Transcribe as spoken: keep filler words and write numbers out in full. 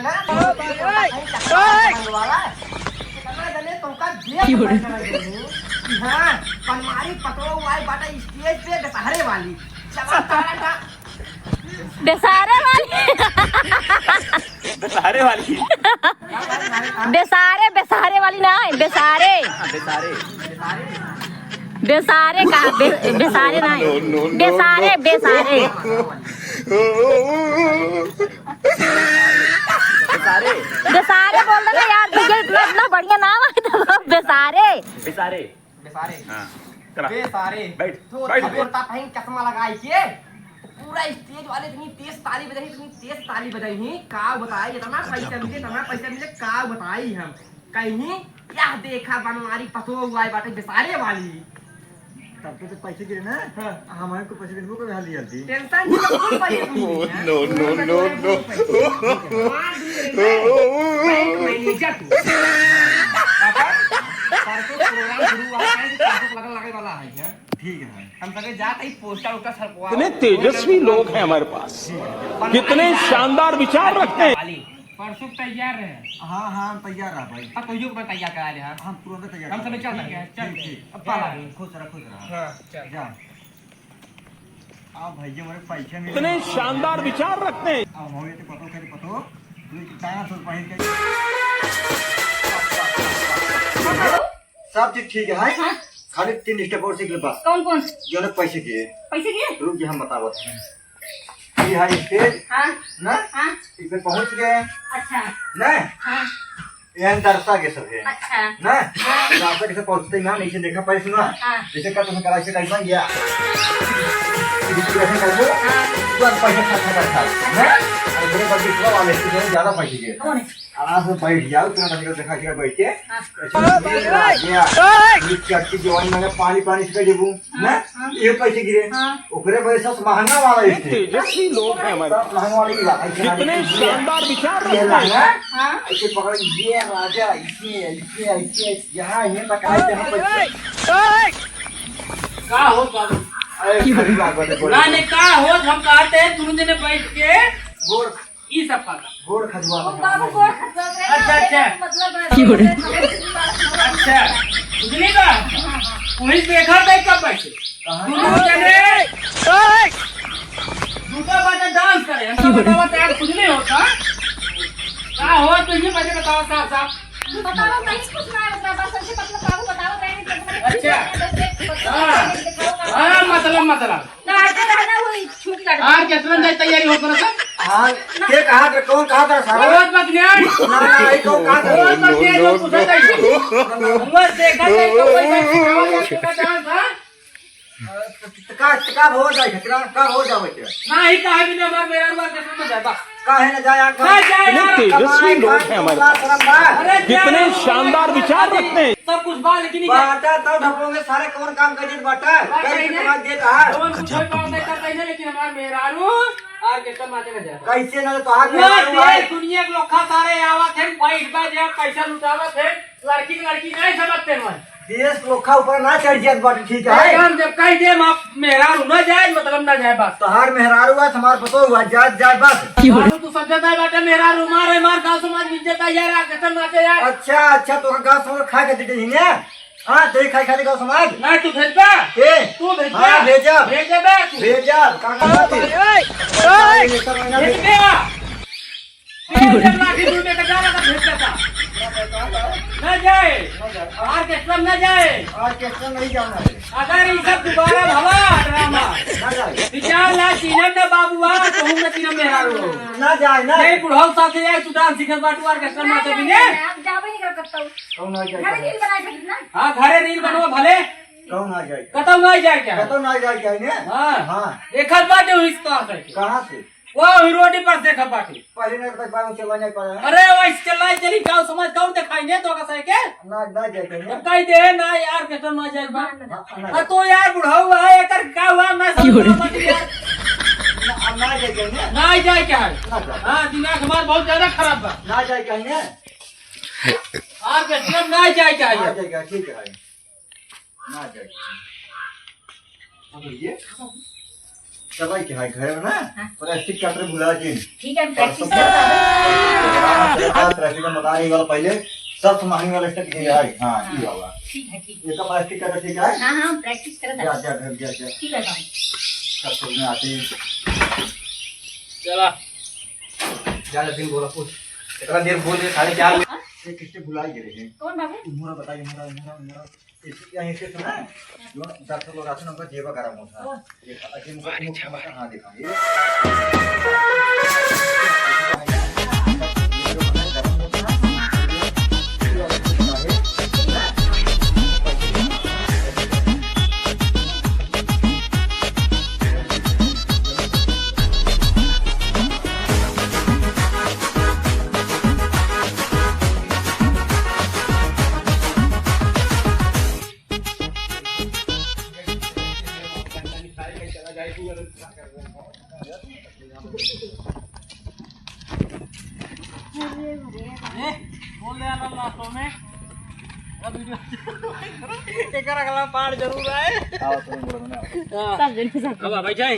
ना, तो कहीं चक्कर वाला, कितना जने तुमका देख के बैठा रहे हो कि हाँ, बनवारी पतोह आई बाटे stage पे दशहरे वाली। चला तारा का। बेसारे वाली। बेसारे वाली। बेसारे, बेसारे वाली ना है, बेसारे। हाँ, बेसारे। बेसारे का, बे-, बेसारे ना है। No, no, no, बेसारे, no। बेसारे। बेसारे। बेसारे बोल दे ना यार, तुझे इतना, इतना बढ़िया नाम है तो बेसारे। बेसारे। बेसारे। हाँ, चला। बेसारे। बैठ, तो बैठ, तब बैठ। कुर्ता पहन चश्मा लगाई के पूरा stage वाले इतनी तेज ताली बजाई, इतनी तेज ताली बजाई, का बताई, इतना पैसा मिले, इतना पैसा मिले, का बताई हम। कहीं, "यह देखा बनवारी पतोह आई बाटे बेसारे वाली।" तब तो, तो पैसे गिरे ना? हाँ। हमारे को पैसे गिरे, वो को हाल जल्दी। Tension नहीं, तो कौन पैसे दूंगी, हाँ? No, no, no, no। मार दूंगी, मैं बैंक manager तू। पापा, परसों program शुरू हुआ है, परसों लगन लगे वाला है, हाँ? ठीक है भाई। हम सके जात ही poster उस्टर छपवा। इतने तेजस्वी लोग हैं हमारे पास, कितने शानदार विचार रखते हैं। परसों तैयार रहे। हाँ, हाँ, हम तैयार रहा भाई। हाँ, कहियो के मैं तैयार करा दे, हाँ। हम तुरंत तैयार हम करा सभी चल देंगे। रहे हैं, चल ठीक, रहे हैं। ठीक। अब पाला। खुश रह, खुश रह। हाँ, चल। जा। आ भैया, हमारे पैसे मिले। इतने शानदार विचार रखते हैं। अब हम ये तो पतो करे, पतो। तू एक दाना सौ रुपये के। सब चीज ठीक है, है? हाँ। खाली तीन step और सीख ले बस। कौन, कौन? जो ना पैसे के। पैसे के? रुक, ये हम बतावत हैं। ये है stage। हाँ। ना? हाँ। इसमें पहुंच गए। अच्छा। ना? हाँ। यहाँ दर्शक के सब है। अच्छा। ना? हाँ। दर्शक के सब पहुंचते ही ना, नीचे देखा पैसे ना। हाँ। जैसे कल तुमने करा, ऐसे कैसा गया? इसी तरह से कर दो। हाँ। तुरंत पैसे खर्च कर खा। ना? और मेरे बल्कि थोड़ा वाले से ज्यादा पैसे दिए। कौन है? आराम से बैठ जाओ, तुरंत आके देखा के बैठ के। हाँ। ऐसे ये आ गया। ये चट्टी जवानी में पानी, पानी से कर देबू। हाँ, ना? हाँ। ये पैसे गिरे। हाँ। ओकरे वजह से महंगा वाला ये इससे। तेजस्वी लोग हैं हमारे। सब महंगा वाला ही रहा। ऐसे कितने आगे शानदार विचार ये रखते हैं। रहा। हाँ। ऐसे पकड़, ये राजा, ऐसे, ऐसे, ऐसे, यहाँ, यहाँ तक आए थे हम पैसे। का हो बाबू? अरे, खड़ी बात बाटे, बोलो। ना, नहीं, का हो? हम कहते हैं, दोनों जने बैठ के गोड़ ई सब खाता। गोड़ खजुआ ओ बाबू, गोड़ खजुआ रहे हैं, अच्छा, अच्छा। मतलब है, की हो रहे? अच्छा, बुझली बा? वही देखा था कब बैठे। कहाँ? दोनों जने दूसरा बात dance करे। हम तो बतावा तैयार खुद नहीं होता। का हो तो ये पहले बतावा साफ साफ। बतावा, कहीं कुछ ना है, मतलब बस ऐसे मतलब बाबू बतावा, कहीं नहीं, मतलब अच्छा। हाँ। हाँ, मतलब, मतलब। काटे रहना वही छुट्टी काटे। आर केतना जाए तैयारी हो करत है? हाँ, के कहा था, कौन कहा था सारा? बहुत बदनाम। ना, ना, ये कौन कहा था? बहुत बदनाम, जो पूछा था ये। उमर देखा था, तो कोई बात सिखावा या के का डांस, हाँ? तो का, तो का हो जाए, का, का हो जाए बच्चा? ना, ही कहा भी ना, हमार मेरा रुआ के समझ है, बस। काहे ना जाए, आप ना जाए, इतने यार। तेजस्वी लोग हैं हमारे पास। शर्म बा। अरे, कितने शानदार विचार रखते हैं। सब कुछ बा, लेकिन ये बाटा तो ढपोंगे सारे, कौन काम कर देत बाटा? बाटा कहीं ही से ना। कमा देत आहार। कौन कुछ भी काम नहीं करता ही ना, लेकिन हमार मेहरारू orchestra नाचे ना जाता। कैसे ना, तोहार ना, मेहरारू देश भाई। दुनिया के लोखा सारे आवत हैं, बैठ बा जे पैसा लुटावत हैं, लड़की के लड़की नहीं समझते हैं। देश लोखा ऊपर ना चढ़ जात बाटे, ठीक है? एकदम जब कह दे, आप मेहरारू ना जाए, मतलब ना जाए बस। तोहार मेहरारू बा, हमार पतो हुआ, जात जाए बस। की हो रहा? तू समझता है बाटे, मेहरारू मार है, मार गाँव समाज में इज्जत है यार, orchestra नाचे यार। अच्छा, अच्छा, तो गाँव समाज खा के दे दे ही ना। हाँ, तेरी खाई खाली गाँव समाज। ना, तू भेजबा? ए? तू भेजबा? हाँ, भेजब। भेजबे तू। भेजब। का, का, का, ओए, ओए, ओए। ये सब महीना भेज भेज। दे। भेज दे, लाठी दूर में कटा लगा, भेज देता। ना जाए। ना जाए। Orchestra ना जाए। Orchestra नहीं जाना है। अगर ये सब दोबारा भवा drama। ना जाए। विचार ला, चीनम ना बाबुआ, कहूँ ना चीनम मेहरारू। ना जाए, ना। नहीं, बुढ़ऊ साथे जाए, तू dance सीखत बाटू, orchestra में नाचे भी नहीं। आप जाबे नहीं कर सकता। कौन आ जाए? घरे reel बनाए थे ना? हाँ, घरे reel बनवा भले। कौन आ जाए? कतौ ना जाए क्या? कतौ ना जाए क्या ने? हाँ। हाँ। देखत बाटे हुई तो आ सके। कहाँ से? वो हुई रोड पर देखत बाटे। पहले ना तो पाँव चला नहीं पाया। अरे वो इसके लाई चली गाँव समाज कौन दिखाई नहीं तो का सके? ना, ना जाए क्या ने? तो कह दे ना यार, orchestra ना जाए बा। हाँ, ना हाँ, जाए। तो यार बुढ़ऊ है, एकर का हुआ, मैं समझ मत यार। ना, ना जाए क्या ने? ना जाए क्या है? ना जाए। हाँ, दिमाग हमारा बहुत ज्यादा खराब बा। ना जाए क्या ने? Orchestra ना जाए क्या है? ना जाए क्या, ठीक है। ना जाए। अब ये चला के है घर में ना, हाँ। Plastic cutter भुला के। ठीक है, हम practice करता हूँ। ट्रैफिक में बता रही वाला पहले, सबसे महंगी वाला स्टेप ये है। हाँ, ये वाला। ठीक है, ठीक है। इसका प्लास्टिक का तो ठीक है। हाँ, हाँ, हम प्रैक्टिस करत जा, हैं। जा, घर जा, जा। ठीक है, बाबू। सब समझ में आते हैं। चला। जा, जा, दिन बोला कुछ। इतना देर बोल रहे, साढ़े चार बजे। हाँ? ये किससे बुलाई दे रहे हैं? कौन बाबू? मोरा बताइए, मोरा, मोरा, मोरा। इसी, यहीं से सुना है? जो डॉक्टर लोग आते हैं, उनका जेबा गरम होता है। हाँ। देखा, अजीम को मुफ्त में कहाँ दिखाएंगे? ए, बोल दे यार, लास्ट में। अब वीडियो एक अगला पार्ट जरूर आए। आओ, तुम बोलो ना। हाँ। सब जने सब। अब भाई जाए।